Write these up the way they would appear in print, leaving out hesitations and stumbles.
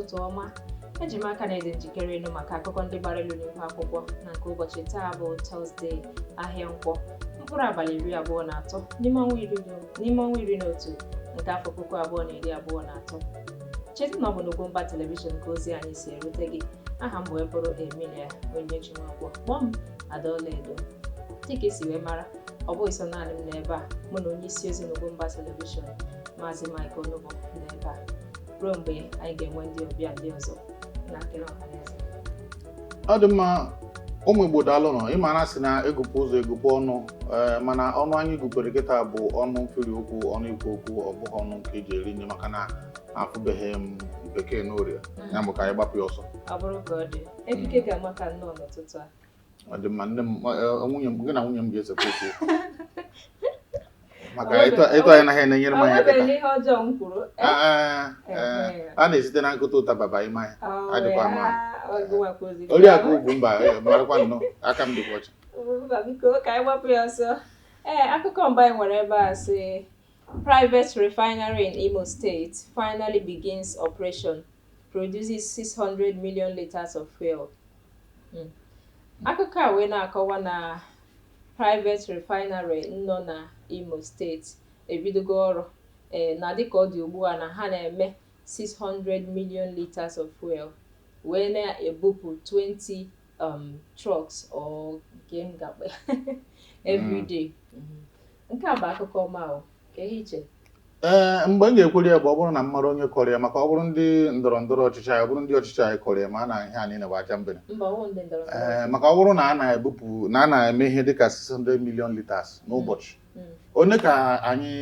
Ụtụtụ ọma. Eji m aka na ị dị njikere ịnụ maka akụkọ ndị gbara elu n'ihu akwụkwọ na nke ụbọchị taa bụ Tọzdee, ahịa Nkwọ, mkpụrụ abalị 23 n'ime ọnwa 11 nke afọ 2023. Cheta na ọ bụ n'Ugwumba Telivishọn ka ozi anyị si erute gị. Aha m wee bụrụ Emilia Onyinyechi Nwankwo, kpọọ m Adaọlaedo. Dịka i si wee mara, ọ bụghị sọ naanị m n'ebe a, mụ na onye isi ozi n'Ugwumba Telivishọn, Maazị Mike Onubo, n'ebe a ruo mgbe anyị ga-enwe ndị ọbịa ndị ọzọ na nkele ọhaneze. Ọ dị mma, ụmụ Igbo, daalụ nọ. Ịma na asị na egụpụ ụzọ egụpụ ọnụ, ee, mana ọnụ anyị gụpere kịta bụ ọnụ mfiri okwu, ọnụ ikwu okwu, ọ bụghị ọnụ nke eji eri nri, maka na afụbeghị m bekee n'orie ya bụ ka anyị gbapụ ya ọsọ. Ọ bụrụ ka ọ dị, ekike ga-amaka nnọọ n'ụtụtụ a. Ọ dị mma, nne m, nwunye m, gị na nwunye m ga-esekwa okwu maka ịtụ anyị anaghị na-enyere m anya kịta. Ihe ọjọọ m kwuru. A na-esite na nkụta ụtaba ba ime anya adịkwa mma. Oriakụ Ugwumba, marakwa nnọọ, aka m dịkwa ọcha. Mba, biko, ka anyị gbapụ ya ọsọ. Ee, akụkọ mbụ anyị nwere ebe a sị, "Private refinery in Imo State finally begins operation, produces 600 million liters of fuel." Akụkọ a wee na-akọwa na private refinery nọ na Imo Steeti ebidogo ọrụ, ee, na dịka ọ dị ugbu a na ha na-eme 600 million liters of fuel wee na-ebupụ 20 trucks or nke m ga-akpa every day. Nke a bụ akụkọ ọma o, ka ihe iche. Ee, mgbe m ga-ekwere ya bụ ọ bụrụ na m mara onye kọrọ ya, maka ọ bụrụ ndị ndọrọ ndọrọ ọchịchị anyị, ọ bụrụ ndị ọchịchị anyị kọrọ ya, ma a na ihe a niile bụ aja mbene. Mba, ọ ndị ndọrọ ndọrọ. Ee, maka ọ bụrụ na a na-ebupụ, na a na-eme ihe dịka 600 million liters n'ụbọchị, one ka anyị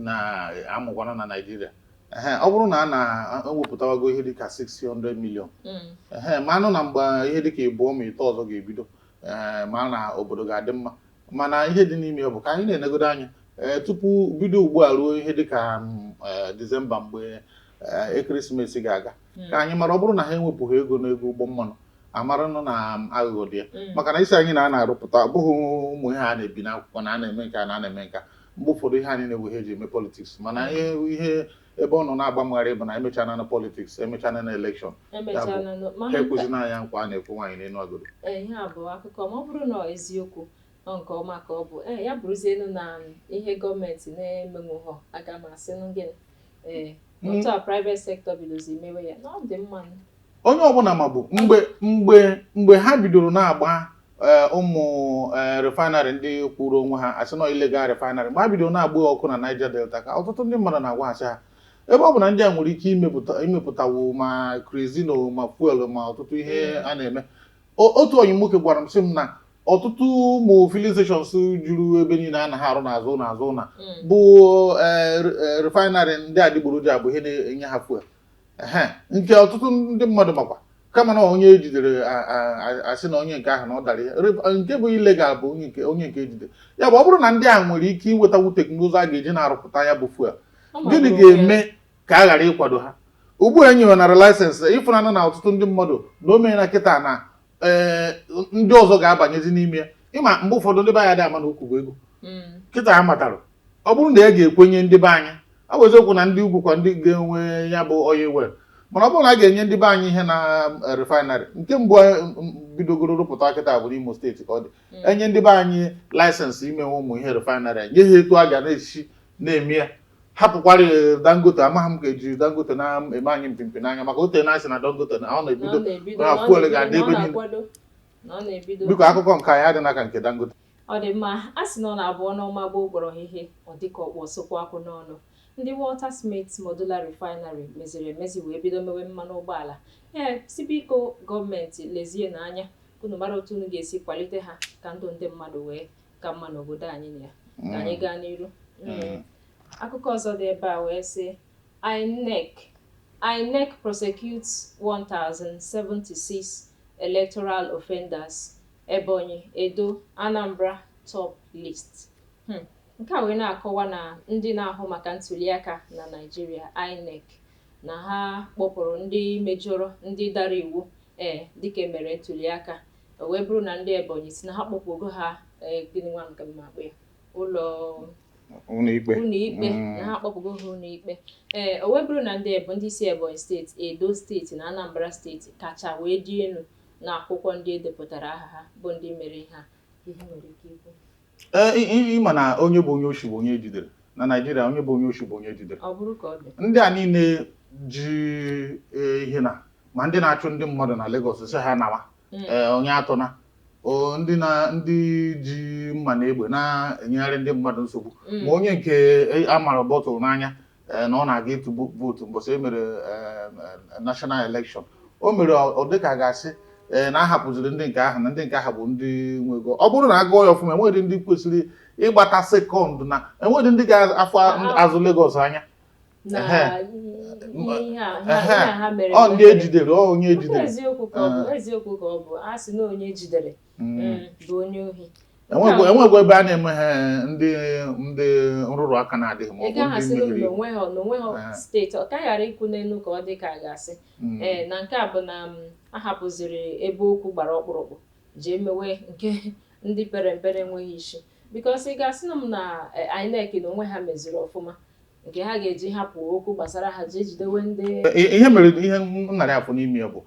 na-amụkwana na Naịjirịa? Ehe, ọ bụrụ na a na-ewepụtawago ihe dịka 600 million, ehe, ma anụ na mgbe ihe dịka ịbụọ ma ite ọzọ ga-ebido, ee, ma na obodo ga-adị mma. Mana ihe dị n'ime ya bụ ka anyị na-enegodo anya, ee, tupu bido ugbu a ruo ihe dịka Disemba, mgbe ekeresimesi ga-aga, ka anyị mara. Ọ bụrụ na ha ewepụghị ego n'ego ụgbọ mmanụ, amara nọ na aghụghọ dị ya, maka na isi anyị na a na-arụpụta, ọ bụghị ụmụ ihe a na-ebi n'akwụkwọ na a na-eme nke a na a na-eme nka. Mgbe ụfọdụ ihe anyị na-ewu ihe eji eme politics, mana ihe ebe ọ nọ na-agba mgharị bụ na emechana na politics, emechana na election. Emechana ha ekwuzina anya nkwa a na-ekwe nwaanyị n'elu agodo. Ee, ihe a bụ akụkọ ma ọ bụrụ na ọ eziokwu, ọ nke ọma ka ọ bụ. Ee, ya bụrụzienu na ihe gọọmenti na-emenwughọ, aga m asịnụ gịnị? Ee, otu a private sector bidozi mewe ya na ọ dị mma. Onye ọbụla mabụ mgbe ha bidoro na-agba ụmụ refinery ndị kwuru onwe ha asị na illegal refinery, mgbe ha bidoro na-agba ọkụ na Niger Delta, ka ọtụtụ ndị mmadụ na-agwa ha sị ha ebe ọ bụ na ndị a nwere ike imepụtawo ma kerosene ma fuel ma ọtụtụ ihe a na-eme. Otu onye nwoke gwara m sị m na ọtụtụ ụmụ filling stations juru ebe niile a na ha arụ n'azụ na bụ refinery ndị adịgboroja bụ ihe na-enye ha fuel. Ehe, nke ọtụtụ ndị mmadụ makwa, kama na onye ejidere asị na onye nke ahụ na ọ dara ihe. Nke bụ illegal bụ onye nke ejidere ya bụ. Ọ bụrụ na ndị a nwere ike inwetanwu teknụzụ a ga-eji na-arụpụta ya bụ fuel, Ọ gịnị magburu onwe ya. ga-eme ka a ghara ịkwado ha? Ugbu a e nyewenara license, ịfụnanya na ọtụtụ ndị mmadụ na o meela kịta na ee, ndị ọzọ ga-abanyezi n'ime ya. Ịma mgbe ụfọdụ ndị be anyị adịghị ama na okwu bụ ego. Kịta ha matara, ọ bụrụ na e ga-ekwenye ndị be anyị, ọ bụ eziokwu na ndị ugwu kwa ndị ga-enwe ya bụ oil well, mana ọ bụrụ na a ga-enye ndị be anyị ihe na refinery nke mbụ bidogoro rụpụta kịta bụ n'Imo Steeti ka ọ dị, enye ndị be anyị license imenwe ụmụ ihe refinery a, nye ha etu a ga na-esi na-eme ya, hapụkwara ya Dangote. Amaghị m ka ejiri Dangote na-eme anyị mpimpi n'anya, maka ote na-asị na Dangote na ọ Na ọ na-ebido na-ebido na na ọ fuel na-ebido ga-adị na ọ ebe niile. na-akwado na ọ na-ebido. Biko, akụkọ nke anyị adị n'aka nke Dangote. Ọ dị mma. A sị na ọ na-abụ ọnụ gboo gwọrọ ha ihe ọ dịka ọkpọ sokwa akwụ n'ọnụ. Ndị Walter Smith Modular Refinery meziri emezi wee bido mewe mmanụ ụgbọala. Ee, si biko, gọọmenti lezie n'anya, unu mara otu unu ga-esi kwalite ha ka ndụ ndị mmadụ wee ka mma n'obodo anyị na ya. Ka anyị gaa n'iru. Akụkọ ọzọ dị ebe a wee sị, "INEC prosecutes 1076 electoral offenders, Ebonyi, Edo, Anambra top list." Nke a wee na-akọwa na ndị na-ahụ maka ntuliaka na Naịjirịa, INEC, na ha kpọpụrụ ndị mejọrọ, ndị dara iwu, ee, dịka emere ntuliaka. O wee bụrụ na ndị Ebonyi si na ha kpọpụgo ha, ee, gịnị nwa nke mma akpọ ya, ụlọ Ụlọikpe. Ụlọikpe na ha akpọpụgo ha ụlọikpe. Ee, o wee bụrụ na ndị Ebonyi, ndị si Ebonyi Steeti, Edo Steeti na Anambra Steeti kacha wee dị elu na akwụkwọ ndị edepụtara aha ha bụ ndị mere ihe a. Ihe nwere ike ikwu? Ee, ịma na onye bụ onye oshi bụ onye ejidere na Naịjirịa. Onye bụ onye oshi bụ onye ejidere. Ọ bụrụ ka ọ dị. Ndị a niile ji ihe na ma ndị na-achụ ndị mmadụ na Lagos sị ha nawa, ee, onye atụna o, ndị na ndị ji mma na egbe na-enyegharị ndị mmadụ nsogbu, ma onye nke a mara bọtụlụ n'anya, na ọ na-aga ịtụ vootu mbọsị e mere national election, o mere ọ dịka a ga-asị na a hapụziri ndị nke ahụ, na ndị nke ahụ bụ ndị nwe ego. Ọ bụrụ na agụọ ya ọfụma, enweghị ndị kwesịrị ịgbata second, na enweghị ndị ga-afụ azụ Lagos anya. Na ihe a Ehe. ihe a ha mere. Ọ ndị ejidere, ọ onye ejidere. Eziokwu ka ọ bụ, eziokwu ka ọ bụ. A sị na onye ejidere bụ onye ohi. Enwegwa ebe a na-emeghe ndị nrụrụ aka na-adịghị, ma ọ Ị bụ gaghị ndị asị na mehiri. na onweghọ steeti ọ ka ghara ikwu n'elu ka ọ dị ka a ga-asị. Ee, na nke a bụ na m a hapụziri ebe okwu gbara ọkpụrụkpụ jee mewe nke ndị pere mpe enweghị isi, because ị ga-asị na m na INEC na onwe ha meziri ọfụma nke ha ga-eji hapụ okwu gbasara ha jee jidewe ndị Ihe mere ihe m narị afọ n'ime ya bụ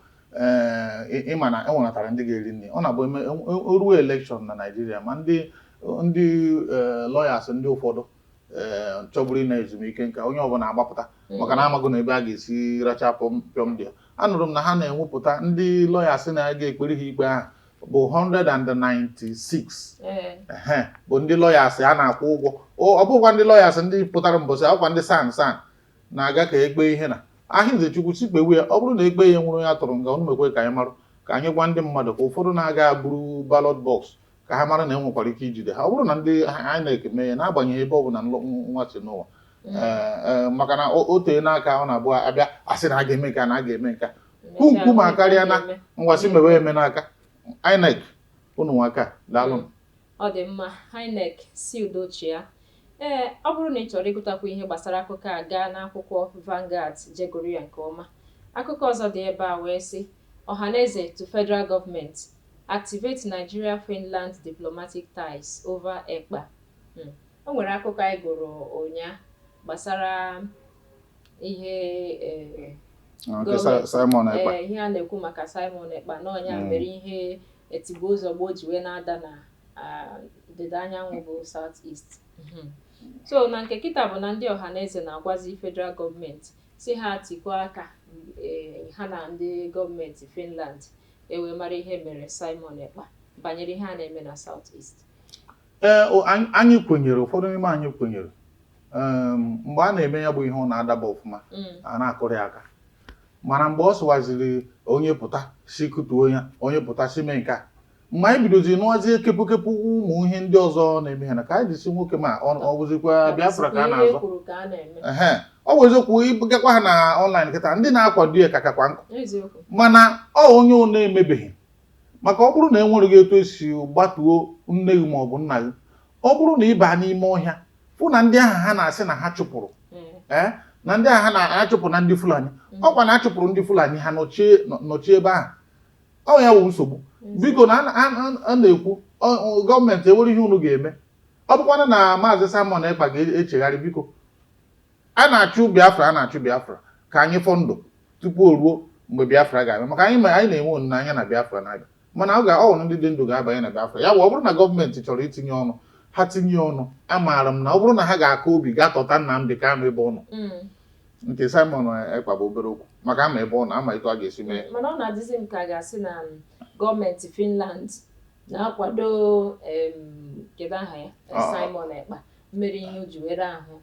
ịma na enwenatara ndị ga-eri nri. Ọ na-abụ o ruo election na Naịjirịa, ma ndị lawyers, ndị ụfọdụ chọburu ịna ezumike nka, onye ọbụla agbapụta, maka na amago na ebe a ga-esi racha pịọm dị ya. Anụrụ m na ha na-enwepụta ndị lawyers na-aga ekpere ha ikpe ahụ bụ 196. Ehe, bụ ndị lawyers a na-akwụ ụgwọ. Ọ bụghịkwa ndị lawyers ndị pụtara mbọsị akwụkwa, ndị SAN na-aga ka ekpe ihe na ahịnze Chukwu si kpewe ya. Ọ bụrụ na ekpe ya nwụrụ, ya tụrụ nga, ọnụ mekwe ka anyị marụ, ka anyị gwa ndị mmadụ, ka ụfọdụ na-aga buru ballot box ka ha mara na e nwekwara ike ijide ha. Ọ bụrụ na ndị INEC mee ya, n'agbanyeghị ebe ọ bụ na nwa si n'ụwa, ee, maka na o tee n'aka ọ na-abụ abịa asị na a ga-eme nke a, na a ga-eme nke a, nkume akarịa na ngwasị mewe eme n'aka INEC unu nwaka. Daalụ. Ọ dị mma. INEC si udochia. Ee, ọ bụrụ na ị chọrọ ịgụtakwu ihe gbasara akụkọ a, gaa n'akwụkwọ Vanguard jegoro ya nke ọma. Akụkọ ọzọ dị ebe a wee sị, "Ohanaeze to federal government: activate Nigeria Finland diplomatic ties over Ekpa." O nwere akụkọ anyị gụrụ ụnyaa gbasara ihe Nke Simon Ekpa. Ee, ihe a na-ekwu maka Simon Ekpa na ọnya mere ihe etigbo ụzọ gboo ji wee na-ada na ndịda anyanwụ bụ South East. So na nke kịta bụ na ndị Ọhaneze na-agwazi federal gọọmenti si ha tikwa aka ha na ndị gọọmenti Finland ewee mara ihe mere Simon Ekpa banyere ihe a na-eme na South East. Ee, anyị kwenyere, ụfọdụ n'ime anyị kwenyere. Mgbe a na-eme ya bụ ihe, ọ na-adaba ọfụma, a na-akụrị aka, mana mgbe ọ sịwaziri onye pụta si kutuo ya, onye pụta si mee nke a, mgbe anyị bidozi nụwazie kepụkepụ ụmụ ihe ndị ọzọ na-eme ha, na ka anyị jisi nwoke ma ọ bụzikwa Biafra ka a Ihe na-azọ. kwuru ka a na-eme. Ehe, ọ bụ eziokwu, ịgakwa ha na online kịta, ndị na-akwado ya kakakwa nkụ. Mana ọ onye ọ na-emebeghị, maka ọ bụrụ na e nwereghị etu esi gbatuo nne gị ma ọ bụ nna gị, ọ bụrụ na ị baa n'ime ọhịa fụ na ndị ahụ ha na-asị na ha chụpụrụ, ee, na ndị ahụ ha na-achụpụ na ndị Fulani, ọkwa na achụpụrụ ndị Fulani, ha nọchie ebe ahụ, ọ ya wụ nsogbu. Biko, na a na-ekwu gọọmenti ewere ihe unu ga-eme. Ọ bụkwanụ na Maazị Simon Ekpa ga-echegharị, biko. A na-achụ Biafra, a na-achụ Biafra, ka anyị fọ ndụ tupu o ruo mgbe Biafra ga-abịa, maka anyị ma anyị na-enwe olileanya na Biafra na-abịa, mana ọ ga ọ nwere ndị dị ndụ ga-abanye na Biafra. Ya bụ, ọ bụrụ na gọọmenti chọrọ itinye ọnụ, ha tinye ọnụ. Amaara m na ọ bụrụ na ha ga-aka obi ga-atọta Nnamdị Kanụ ebe ọ nọ, nke Simon Ekpa bụ obere okwu, maka ama ebe ọ nọ, ama etu a ga-esi mee. Mana ọ na-adịzi m ka a ga-asị na gọọmenti Finland na-akwado kedu aha ya? Simon Ekpa mere ihe o ji were ahụ.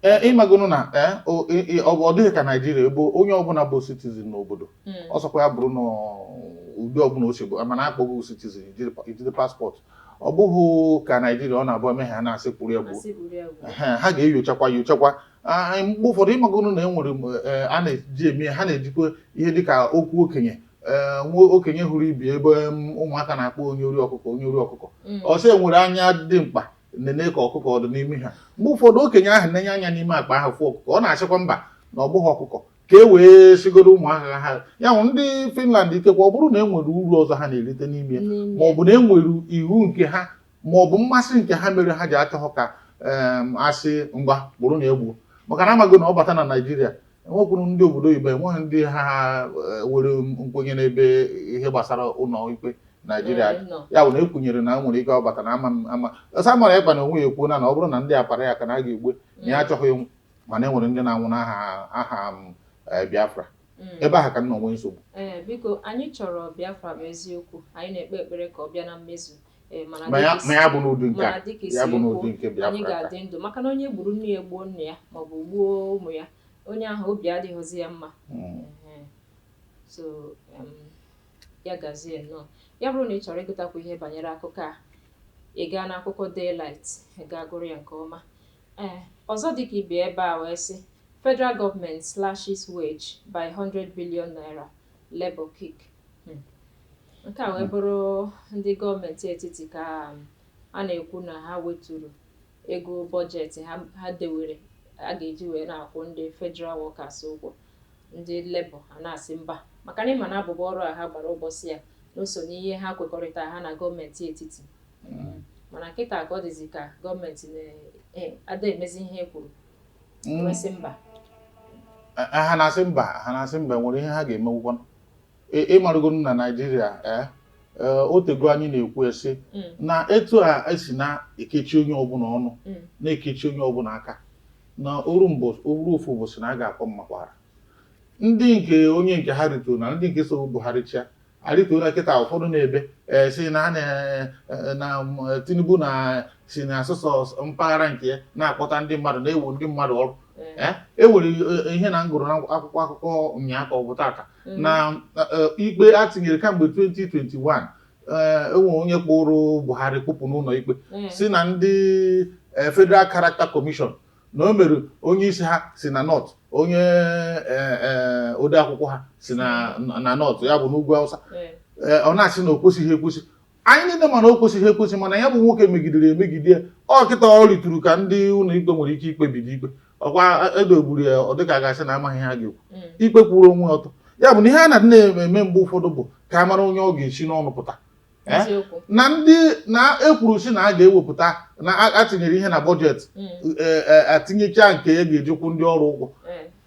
Ee, ịmagonu na ee, ọ dịghị ka Naijiria, ebe onye ọbụla bụ citizen n'obodo, ọsọkwa ya bụrụ na ụdị ọbụla o si bụ, mana akpọghị citizen, ijide passport. Ọ bụghị ka Naijiria ọ na-abụ eme ha na-asị kwuru ya gbuo. Asị buru ya gbuo. Ehe, ha ga-enyochakwa nyochakwa. Mgbe ụfọdụ, ịmagonu na e nwere a na-eji eme, ha na-ejikwa ihe dịka okwu okenye, nwa okenye hụrụ ibi ebe ụmụaka na-akpọ onye ori ọkụkọ, onye ori ọkụkọ. Ọsọ enwere anya dị mkpa nene ka ọkụkọ ọ dị n'ime ha. Mgbe ụfọdụ, okenye ahụ na-enye anya n'ime akpa ahụ fụ ọkụkọ, ọ na-achịkwa mba na ọ bụghị ọkụkọ, ka e wee sigoro ụmụaka ha ya nwụ. Ndị Finland, ikekwe ọ bụrụ na e nwere uru ọzọ ha na-erite n'ime ya, N'ime ma ọ bụ na e nwere iwu nke ha, ma ọ bụ mmasị nke ha mere ha ji achọghọ ka Asị ngwa kpụrụ na egbuo, maka na amago na ọ bata na Naijiria, enwekwuru ndị obodo oyibo, enweghị ndị ha nwere nkwenye n'ebe ihe gbasara ụlọ ikpe Naijiria dị. Nọ. Ya bụ na ekwunyere na nwere ike ọ bata na ama ama Simon Ekpa na onwe ya ekwuo na ọ bụrụ na ndị akpara ya aka na a ga-egbu na ya achọghị ịnwụ, mana e nwere ndị na-anwụ n'aha aha Biafra. Ebe ahụ ka m nọ nwee nsogbu. Ee, biko, anyị chọrọ Biafra bụ eziokwu. Anyị na-ekpe ekpere ka ọ bịa na mmezu. Ee, mana ma ya dịka ma ya bụ n'ụdị nke a mana dịka ya isi bụ ekwu, n'ụdị nke anyị Biafra ka ga-adị ndụ, maka na onye gburu nne ya, gbuo nna ya maọbụ gbuo ụmụ ya, onye ahụ obi adịghịzi ya mma. Ehe. So ya gazie nnọọ. Ya bụrụ na ị chọrọ ịgụtakwu ihe banyere akụkọ a, ị gaa n'akwụkwọ Daylight, ị gaa gụrụ ya nke ọma. Ee, ọzọ dịka ibe ebe a wee sị, "Federal government slashes wage by 100 billion naira, Labour kick." Nke a wee bụrụ ndị gọọmenti etiti ka a na-ekwu na ha weturu ego bọjetị ha dewere a ga-eji wee na-akwụ ndị federal workers ụgwọ. Ndị Labour a na-asị mba, maka na ịma na abụba ọrụ a ha gbara ụbọchị ya na o so n'ihe ha kwekọrịta ha na gọọmenti etiti. Mana kịta ka ọ dịzi ka gọọmenti na-ada emezi ihe e kwuru, wee sị mba. Ha na-asị mba, ha na-asị mba, nwere ihe ha ga-emewukwanụ. Ịmarụgonu na Naijiria, ee, otego anyị na-ekwu esi na etu a esi na-ekechi onye ọbụla ọnụ, na-ekechi onye ọbụla aka, na oru mbụ oru ofu ụbọchị na a ga-akpọ mmakwara ndị nke onye nke ha ritoro na ndị nke so Buhari chia arịtuola kịta. Ụfọdụ na-ebe ee si na ha na Tinubu na si na asụsọ mpaghara nke ya na-akpọta ndị mmadụ, na-ewu ndị mmadụ ọrụ. E nwere ihe na ngụrụ na akwụkwọ akụkọ ụnyaahụ ka ọ bụ tata na ikpe a tinyere kamgbe 2021, enwe onye kpụrụ Buhari kpụpụ n'ụlọ ikpe, si na ndị Federal Character Commission na o mere onye isi ha si na North, onye odeakwụkwọ ha si na North, ya bụ n'ugwu Awụsa. Ọ na-asị na o kwesịghị ekwesị. Anyị niile mana o kwesịghị ekwesị, mana ya bụ nwoke megidere emegide ya. Ọ kịta ọ rituru ka ndị ụlọ ikpe nwere ike ikpebido ikpe ọkwa edogburu ya. Ọ dịka a ga-asị na amaghị ihe ha ga-ekwu. Ikpe kwuru onwe ọtọ. Ya bụ na ihe a na-adị na-eme mgbe ụfọdụ bụ ka a mara onye ọ ga-esi n'ọnụ pụta. Na ndị na-ekwuru si na a ga-ewepụta na a tinyere ihe na bọjetị, atinyecha nke ya ga-ejikwu ndị ọrụ ụgwọ.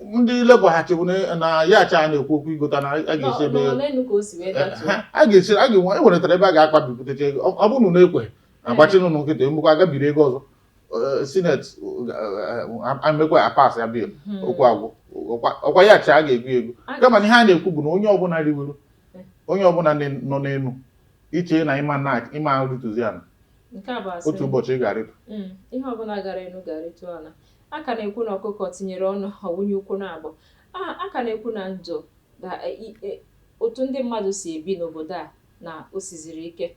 Ndị Labour ha chebụ na ya acha a na-ekwu okwu igota na a ga-esi ebe Nọ n'elu ka o si wee datuo. A ga-esi a ga-enwe eweretara ebe a ga-akpa bipụtacha ego. Ọ bụrụ na ekwe agbachinu nkịtị, emekwa agabiri ego ọzọ, Senate amekwa apas ya bill, okwu agwụ. Ọkwa ya chi a ga-ebu ego. Kama na ihe a na-ekwu bụ na onye ọbụla riwere, onye ọbụla nọ n'elu iche na ịma na ịma rituzi ala, Nke a bụ asị. otu ụbọchị ị ga-arịtu. Ihe ọbụla gara elu ga-arịtu ala. A ka na-ekwu na ọkụkọ tinyere ọnụ ọwụnye ụkwụ na abụọ. A ka na-ekwu na ndụ na otu ndị mmadụ si ebi n'obodo a na o siziri ike.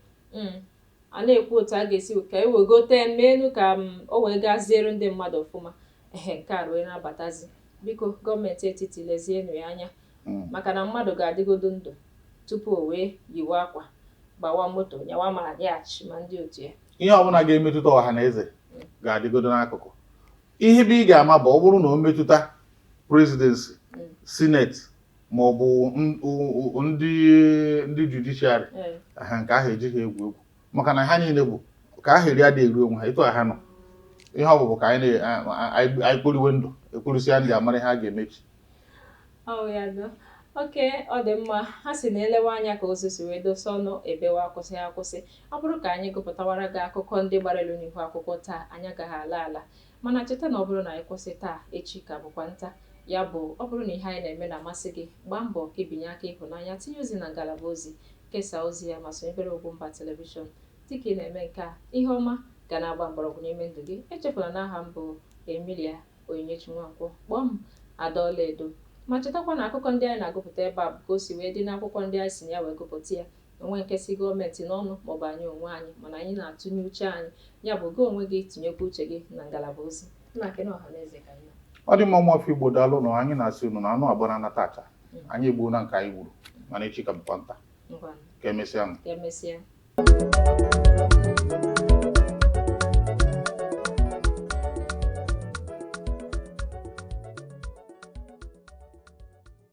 A na-ekwu otu a ga-esi ka e wegote menu ka o wee gaziere ndị mmadụ ọfụma. Ehe, nke a wee na-abatazi. Biko, gọọmenti etiti, lezienụ ya anya, maka na mmadụ ga-adịgodo ndụ tupu o wee yiwe akwa, gbawa moto, nyawa ma yachi ma ndị otu ya. Ihe ọbụla ga-emetụta ọha na eze ga-adịgodo n'akụkụ. Ihe bụ ị ga-ama bụ ọ bụrụ na o metụta presidency, Senate, ma ọ bụ ndị judiciary, ha nke ahụ ejighị egwu egwu, maka na ha niile bụ ka ahịrị adịghị eru onwe ha etu a ha nọ. Ihe ọ bụ ka anyị anyị kporiwe ndụ ekporisia ndị amara ihe a ga-emechi. Ọ ya nọ oke ọ dị mma. Ha si na elewe anya ka ozu si wee dosa ọnụ ebewe akwụsị akwụsị. Ọ bụrụ ka anyị gụpụtawara gị akụkọ ndị gbara elu n'ihu akwụkwọ taa, anyị agaghị ala ala. Mana cheta na ọ bụrụ na anyị kwụsị taa, echi ka bụkwa nta. Ya bụ, ọ bụrụ na ihe anyị na-eme na-amasị gị, gbaa mbọ ka ibinye aka ịhụnanya, tinye ozi na ngalaba ozi, kesaa ozi ya, ma sonyebere Ugwumba Television. Dịka ị na-eme nke a, ihe ọma ga na-agba mgbọrọgwụ n'ime ndụ gị. Echefula na aha m bụ Emilia Onyinyechi Nwankwọ, kpọọ m Adaọlaedo. Ma chetakwa na akụkọ ndị anyị na-agụpụta ebe a bụ ka o si wee dị n'akwụkwọ ndị anyị si na ya wee gụpụta ya, onwe nke si gọọmenti n'ọnụ maọbụ anyị onwe anyị, mana anyị na-atụnye uche anyị. Ya bụ, gị onwe gị tinyekwa uche gị na ngalaba ozi. Nna kene ọha na eze ka nna. Ọ dị mma. Ụmụafọ Igbo, daalụ nụ. Anyị na-asị unu na anụ agbara na tacha anyị egbuo na nke anyị gburu, mana echi ka bụkwa nta. Ngwa. Ka emesịa nụ. Ka emesịa.